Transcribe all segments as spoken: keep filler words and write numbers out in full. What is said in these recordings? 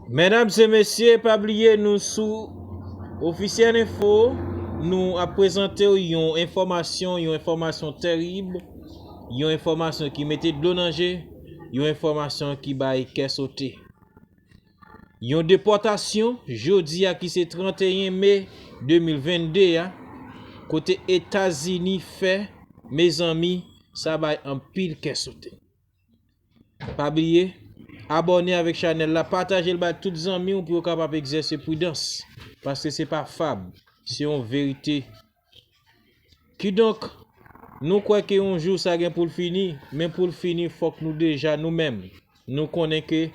Medam e mesye, pa bliye nou sou Ofisyèl Enfo, nou ap prezante w yon enfòmasyon, yon enfòmasyon tèrib, yon enfòmasyon ki mete dlo nan je, yon enfòmasyon ki bay kè sote. Yon depòtasyon, jodi a ki se tranteyen me de mil vennde a, kote Etazini fè, mezanmi, sa bay anpil kè sote. Pa bliye, abòne avèk chanèl la, pataje l bay tout zanmi w pou yo kapab egzèse pridans, paske se pa fab, se yon verite. Kidonk, nou kwè ke yon jou sa gen pou l fini, men pou l fini, fòk nou deja, nou menm, nou konnen ke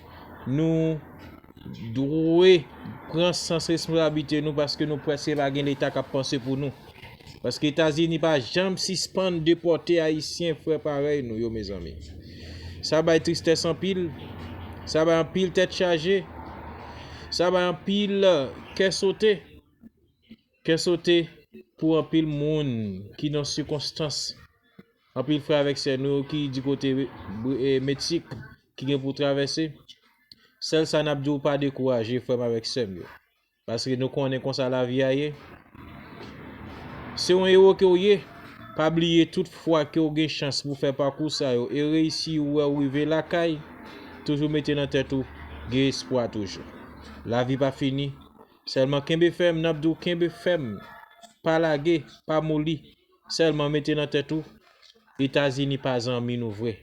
nou dwe pran sans responsablite nou, paske nou prèske pa gen Leta k ap panse pou nou. Paske Etazini pa janm sispann depòte Ayisyen, frè parèy nou yo, mezanmi. Sa bay tristès anpil, sa bay anpil tèt chaje, sa bay anpil kè sote. Kè sote pou anpil moun ki nan sikonstans. Anpil frè avèk sè nou yo ki di kote Meksik ki gen pou travèse. Sèl sa n ap di w, pa dekouraje, frè m avèk sè m yo. Paske nou konnen konsa lavi a ye. Se yon ewo ke w ye. Pa bliye, tout fwa ke w gen chans pou fè pakou sa yo e reyisi, ou wè w rive lakay, toujou mete nan tèt ou, gen espwa toujou. Lavi pa fini. Sèlman kenbe fèm, n ap di w kenbe fèm. Pa lage, pa moli. Sèlman mete nan tèt ou, Etazini pa zanmi nou vre.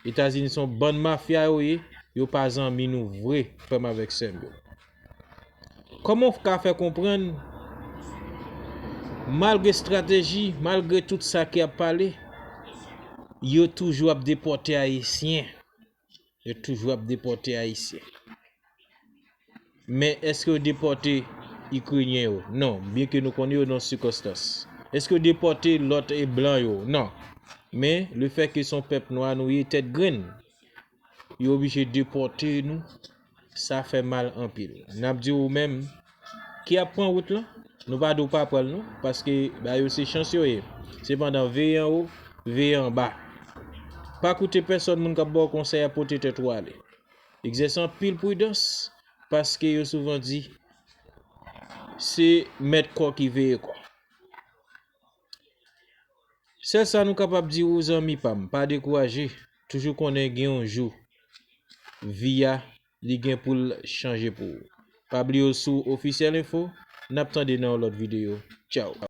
Etazini se yon bann mafya yo ye, yo pa zanmi nou vre, frè m avèk sè m yo. Kòman w ka fè konprann, malgre estrateji, malgre tout sa ki ap pale, yo toujou ap depòte Ayisyen. Yo toujou ap depòte Ayisyen. Men èske yo depòte Ikrenyen yo? Non, byenke nou konnen yo nan sikonstans. Èske yo depòte lòt e blan yo? Non. Men lefètke se yon pèp nwa nou ye, tèt grenn, yo oblije depòte nou, sa fè mal anpil. N ap di ou menm ki ap pran wout lan, nou pa di w pa pran l non, paske ba yo se chans yo ye. Sepandan, veye anwo, veye anba. Pa koute pèsòn moun k ap ba w konsèy a pote tèt ou ale. Egzèse anpil pridans, paske yo souvan di, se mèt kò ki veye kò. Sèl sa nou kapab di ou, zanmi pa m, pa dekouraje, toujou konnen gen yon jou, vi a, li gen pou l chanje pou ou. Pa bliye w sou Ofisyèl Enfo, n ap tande nan yon lòt videyo. Tchaw.